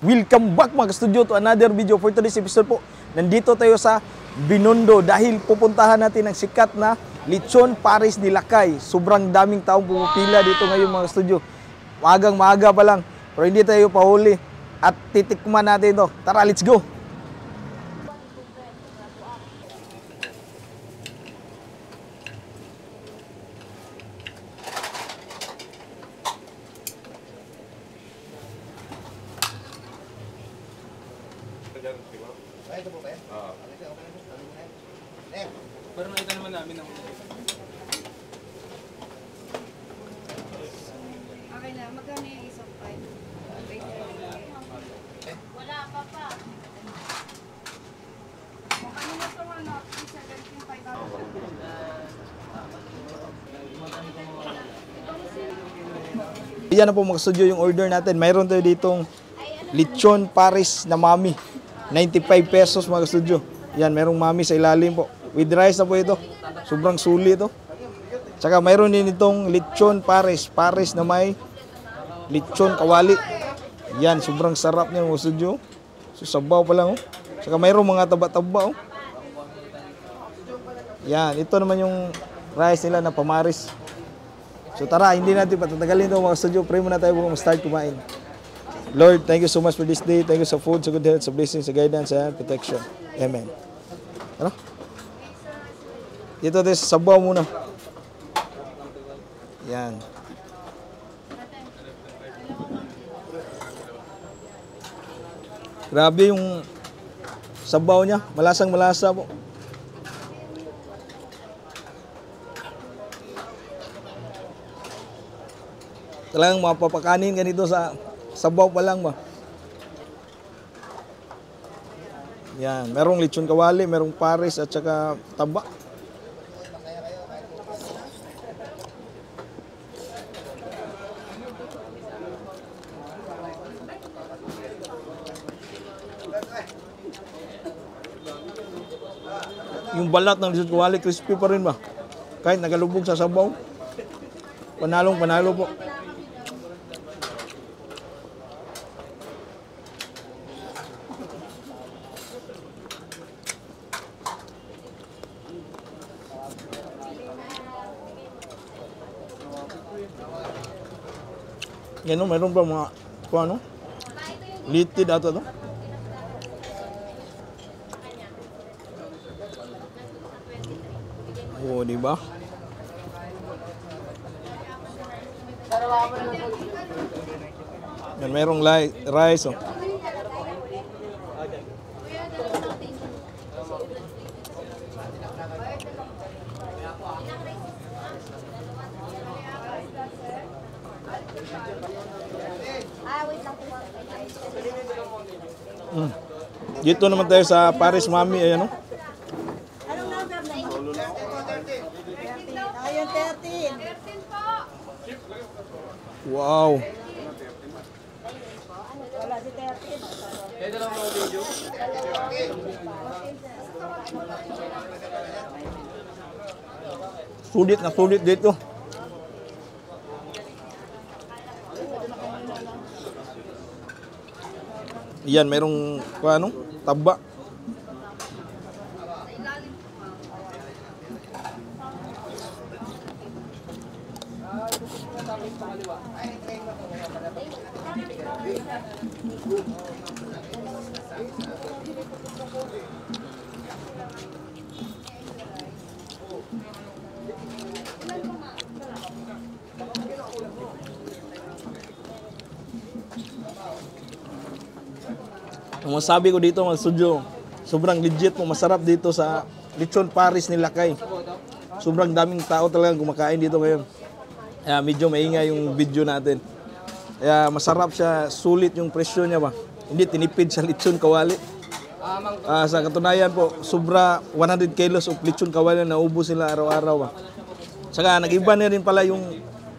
Welcome back mga ka-studio to another video. For today's episode po, nandito tayo sa Binondo dahil pupuntahan natin ang sikat na Lechon Paris de Lakay. Sobrang daming taong pumipila dito ngayon mga ka-studio. Maagang maaga pa lang, pero hindi tayo pahuli at titikman natin ito. Tara, let's go! Pero nakita naman namin ang okay na, magkano yung isang five? Wala pa pa. Ano na ito ano? 17,500. Yan na po mga ka-studio yung order natin. Mayroon tayo ditong Lechon Paris na mami. 95 pesos mga ka-studio. Yan, merong mami sa ilalim po. With rice na po ito. Sobrang sulit ito. Tsaka mayroon din itong Lechon Paris. Paris na may lechon kawali. Yan, sobrang sarap niya mga ka-studio. So, sabaw pa lang. Oh. Tsaka mayroong mga taba-taba. Oh. Yan, ito naman yung rice nila na pamaris. So tara, hindi natin patatagalin ito mga ka-studio. Pray muna tayo kung start kumain. Lord, thank you so much for this day. Thank you sa food, sa good health, sa blessings, sa guidance, and protection. Amen. Ano? Dito tayo sa sabaw muna. Yan. Grabe yung sabaw niya. Malasang malasa po. Talagang mapapakanin ganito sa sabaw pa lang ba. Yan, merong lechon kawali, merong pares at saka taba. Yung balat ng lechon kawali crispy pa rin ba? Kahit nagalubog sa sabaw. Panalong panalo po. Yan o, mayroon pa mga kung ano? Litid ato to. Oo, di ba? Yan, mayroong rice oh. Dito naman tayo sa Paris Mami, ayan o. Anong number na ito? 13. Ayun, 13. 13 po. Wow. Wala si 13. Pwede lang mga video. Sulit na sulit dito. Yan, mayroong ano, taba. Ang masabi ko dito mga studio, sobrang legit po, masarap dito sa Lechon Paris ni Lakay. Sobrang daming tao talaga kumakain dito ngayon. Kaya medyo maingay yung video natin. Kaya masarap siya, sulit yung presyo niya ba. Hindi tinipid sa lechon kawali. Sa katunayan po, sobra 100 kilos of lechon kawali na ubos sila araw-araw ba. Saka nag-iba na rin pala yung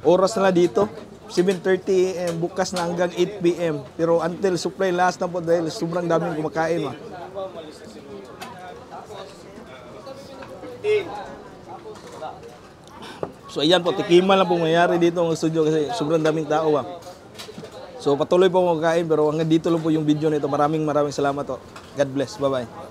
oras nila dito. 7:30 AM, bukas na hanggang 8 PM. Pero until supply last na po dahil sobrang daming kumakain. So ayan po, tikiman lang po mayari dito ng studio kasi sobrang daming tao. So patuloy po ako kakain pero hanggang dito lang po yung video nito. Maraming salamat po. God bless. Bye-bye.